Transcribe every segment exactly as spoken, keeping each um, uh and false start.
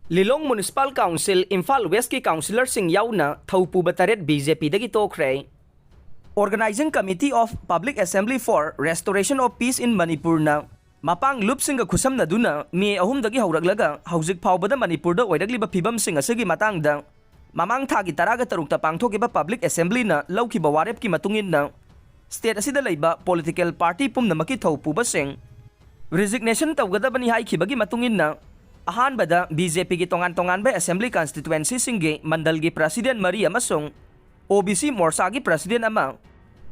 ꯂꯤꯂꯣꯡ Municipal Council, Imphal Westꯀꯤ councillorꯁꯤꯡ ꯌꯥꯎꯅ ꯊꯧꯄꯨꯕ ꯇꯔꯦꯠ BJPꯗꯒꯤ ꯇꯣꯛꯈ꯭ꯔꯦ꯫ Organising Committee of Public Assembly for Restoration of Peace in Manipurꯅ ꯃꯄꯥꯡ ꯂꯨꯞꯁꯤꯡꯒ ꯈꯨꯠꯁꯝꯅꯗꯨꯅ ꯃꯦ ꯑꯍꯨꯝꯗꯒꯤ ꯍꯧꯔꯛꯂꯒ ꯍꯧꯖꯤꯛ ꯐꯥꯎꯕꯗ ꯃꯅꯤꯄꯨꯔꯗ ꯑꯣꯏꯔꯛꯂꯤꯕ ꯐꯤꯕꯝꯁꯤꯡ ꯑꯁꯤꯒꯤ ꯃꯇꯥꯡꯗ ꯃꯃꯥꯡ ꯊꯥꯒꯤ ꯇꯔꯥꯒ ꯇꯔꯨꯛꯇ ꯄꯥꯡꯊꯣꯛꯈꯤꯕ public assemblyꯅ ꯂꯧꯈꯤꯕ ꯋꯥꯔꯦꯞꯀꯤ ꯃꯇꯨꯡ ꯏꯟꯅ state ꯑꯁꯤꯗ ꯂꯩꯕ political party ꯄꯨꯝꯅꯃꯛꯀꯤ ꯊꯧ ꯄꯨꯕꯁꯤꯡ resignation ꯇꯧꯒꯗꯕꯅꯤ ꯍꯥꯏꯈꯤꯕꯒꯤ ꯃꯇꯨꯡ ꯏꯟꯅ ꯑꯍꯥꯟꯕꯗ BJPꯒꯤ ꯇꯣꯉꯥꯟ ꯇꯣꯉꯥꯟꯕ assembly constituencyꯁꯤꯡꯒꯤ ꯃꯟꯗꯜꯒꯤ president ꯃꯔꯤ ꯑꯃꯁꯨꯡ OBC ꯃꯣꯔꯆꯥꯒꯤ president ꯑꯃ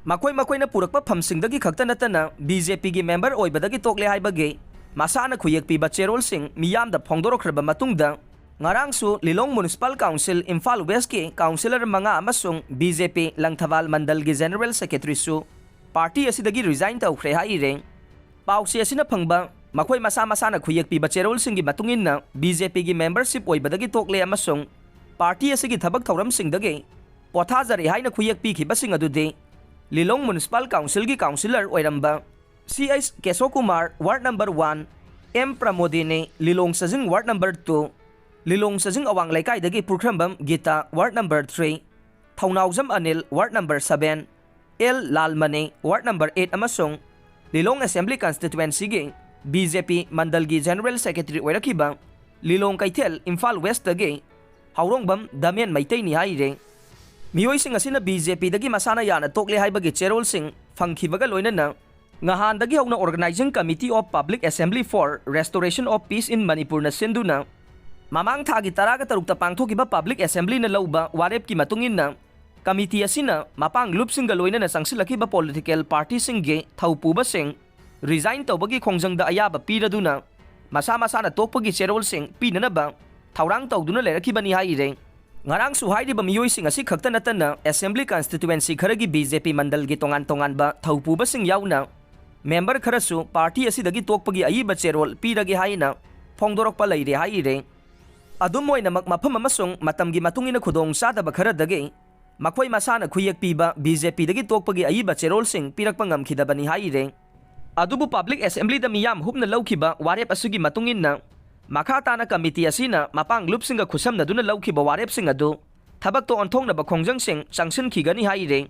ꯃꯈꯣꯏ ꯃꯈꯣꯏꯅ ꯄꯨꯔꯛꯄ ꯐꯝꯁꯤꯡꯗꯒꯤ ꯈꯛꯇ ꯅꯠꯇꯅ BJPꯒꯤ member ꯑꯣꯏꯕꯗꯒꯤ ꯇꯣꯛꯂꯦ ꯍꯥꯏꯕꯒꯤ ꯃꯁꯥꯅ ꯈꯨꯌꯦꯛ ꯄꯤꯕ ꯆꯦꯔꯣꯜꯁꯤꯡ ꯃꯤꯌꯥꯝꯗ ꯐꯣꯡꯗꯣꯔꯛꯈ꯭ꯔꯕ ꯃꯇꯨꯡꯗ ꯉꯔꯥꯡꯁꯨ ꯂꯤꯂꯣꯡ Municipal Council, ꯏꯝꯐꯥꯜ Westꯀꯤ councillor ꯃꯉꯥ ꯑꯃꯁꯨꯡ BJP ꯂꯪꯊꯕꯥꯜ ꯃꯟꯗꯜꯒꯤ general secretaryꯁꯨ party ꯑꯁꯤꯗꯒꯤ resign ꯇꯧꯈ꯭ꯔꯦ ꯍꯥꯏꯔꯦ꯫ ꯄꯥꯎꯆꯦ ꯑꯁꯤꯅ ꯐꯪꯕ ꯃꯈꯣꯏ ꯃꯁꯥ ꯃꯁꯥꯅ ꯈꯨꯌꯦꯛ ꯄꯤꯕ ꯆꯦꯔꯣꯜꯁꯤꯡꯒꯤ ꯃꯇꯨꯡ ꯏꯟꯅ BJPꯒꯤ membership ꯑꯣꯏꯕꯗꯒꯤ ꯇꯣꯛꯂꯦ ꯑꯃꯁꯨꯡ party ꯑꯁꯤꯒꯤ ꯊꯕꯛ ꯊꯧꯔꯝꯁꯤꯡꯗꯒꯤ ꯄꯣꯊꯥꯖꯔꯦ ꯍꯥꯏꯅ ꯈꯨꯌꯦꯛ ꯄꯤꯈꯤꯕꯁꯤꯡ ꯑꯗꯨꯗꯤ ꯂꯤꯂꯣꯡ Municipal Councilꯒꯤ councillor ꯑꯣꯏꯔꯝꯕ C H ꯀꯦꯁꯣꯀꯨꯃꯥꯔ, ward number one, M Pramodini, ꯂꯤꯂꯣꯡ ꯆꯖꯤꯡ ward number two, ꯂꯤꯂꯣꯡ ꯆꯖꯤꯡ ꯑꯋꯥꯡ ꯂꯩꯀꯥꯏꯗꯒꯤ Pukhrambam Gita, ward number three, Thounaojam Anil, ward number seven, L Lalmani, ward number eight, ꯑꯃꯁꯨꯡ ꯂꯤꯂꯣꯡ Assembly Constituencyꯒꯤ BJP ꯃꯟꯗꯜꯒꯤ general secretary ꯑꯣꯏꯔꯛꯈꯤꯕ ꯂꯤꯂꯣꯡ ꯀꯩꯊꯦꯜ, ꯏꯝꯐꯥꯜ Westꯇꯒꯤ ꯍꯥꯎꯔꯣꯡꯕꯝ ꯗꯥꯃꯦꯟ ꯃꯩꯇꯩꯅꯤ ꯍꯥꯏꯔꯦ꯫ ꯃꯤꯑꯣꯏꯁꯤꯡ ꯑꯁꯤꯅ BJPꯗꯒꯤ ꯃꯁꯥꯅ ꯌꯥꯅ ꯇꯣꯛꯂꯦ ꯍꯥꯏꯕꯒꯤ ꯆꯦꯔꯣꯜꯁꯤꯡ ꯐꯪꯈꯤꯕꯒ ꯂꯣꯏꯅꯅ ꯉꯍꯥꯟꯗꯒꯤ ꯍꯧꯅ Organising Committee of Public Assembly for Restoration of Peace in Manipurꯅ ꯁꯤꯟꯗꯨꯅ ꯃꯃꯥꯡ ꯊꯥꯒꯤ ꯇꯔꯥꯒ ꯇꯔꯨꯛꯇ ꯄꯥꯡꯊꯣꯛꯈꯤꯕ public assemblyꯅ ꯂꯧꯕ ꯋꯥꯔꯦꯞꯀꯤ ꯃꯇꯨꯡ ꯏꯟꯅ committee ꯑꯁꯤꯅ ꯃꯄꯥꯡ ꯂꯨꯞꯁꯤꯡꯒ ꯂꯣꯏꯅꯅ ꯆꯪꯁꯤꯜꯂꯛꯈꯤꯕ political partyꯁꯤꯡꯒꯤ ꯊꯧꯄꯨꯕꯁꯤꯡ resign ꯇꯧꯕꯒꯤ ꯈꯣꯡꯖꯪꯗ ꯑꯌꯥꯕ ꯄꯤꯔꯗꯨꯅ ꯃꯁꯥ ꯃꯁꯥꯅ ꯇꯣꯛꯄꯒꯤ ꯆꯦꯔꯣꯜꯁꯤꯡ ꯄꯤꯅꯅꯕ ꯊꯧꯔꯥꯡ ꯇꯧꯗꯨꯅ ꯂꯩꯔꯛꯈꯤꯕꯅꯤ ꯍꯥꯏꯔꯦ꯫ ꯉꯔꯥꯡꯁꯨ ꯍꯥꯏꯔꯤꯕ ꯃꯤꯑꯣꯏꯁꯤꯡ ꯑꯁꯤ ꯈꯛꯇ ꯅꯠꯇꯅ Assembly Constituency ꯈꯔꯒꯤ BJP ꯃꯟꯗꯜꯒꯤ ꯇꯣꯉꯥꯟ ꯇꯣꯉꯥꯟꯕ ꯊꯧꯄꯨꯕꯁꯤꯡ ꯌꯥꯎꯅ member ꯈꯔꯁꯨ party ꯑꯁꯤꯗꯒꯤ ꯇꯣꯛꯄꯒꯤ ꯑꯏꯕ ꯆꯦꯔꯣꯜ ꯄꯤꯔꯒꯦ ꯍꯥꯏꯅ ꯐꯣꯡꯗꯣꯔꯛꯄ ꯂꯩꯔꯦ ꯍꯥꯏꯔꯦ꯫ ꯑꯗꯨꯝ ꯑꯣꯏꯅꯃꯛ, ꯃꯐꯝ ꯑꯃꯁꯨꯡ ꯃꯇꯝꯒꯤ ꯃꯇꯨꯡ ꯏꯟꯅ ꯈꯨꯗꯣꯡ ꯆꯥꯗꯕ ꯈꯔꯗꯒꯤ ꯃꯈꯣꯏ ꯃꯁꯥꯅ ꯈꯨꯌꯦꯛ ꯄꯤꯕ BJPꯗꯒꯤ ꯇꯣꯛꯄꯒꯤ ꯑꯏꯕ ꯆꯦꯔꯣꯜꯁꯤꯡ ꯄꯤꯔꯛꯄ ꯉꯝꯈꯤꯗꯕꯅꯤ ꯍꯥꯏꯔꯦ꯫ ꯑꯗꯨꯕꯨ public assemblyꯗ ꯃꯤꯌꯥꯝ ꯍꯨꯞꯅ ꯂꯧꯈꯤꯕ ꯋꯥꯔꯦꯞ ꯑꯁꯤꯒꯤ ꯃꯇꯨꯡ ꯏꯟꯅ ꯃꯈꯥ ꯇꯥꯅ ꯀꯃꯤꯇꯤ ꯑꯁꯤꯅ ꯃꯄꯥꯡ ꯂꯨꯞꯁꯤꯡꯒ ꯈꯨꯠꯁꯝꯅꯗꯨꯅ ꯂꯧꯈꯤꯕ ꯋꯥꯔꯦꯞꯁꯤꯡ ꯑꯗꯨ ꯊꯕꯛꯇ ꯑꯣꯟꯊꯣꯛꯅꯕ ꯈꯣꯡꯖꯪꯁꯤꯡ ꯆꯪꯁꯤꯟꯈꯤꯒꯅꯤ ꯍꯥꯏꯔꯤ꯫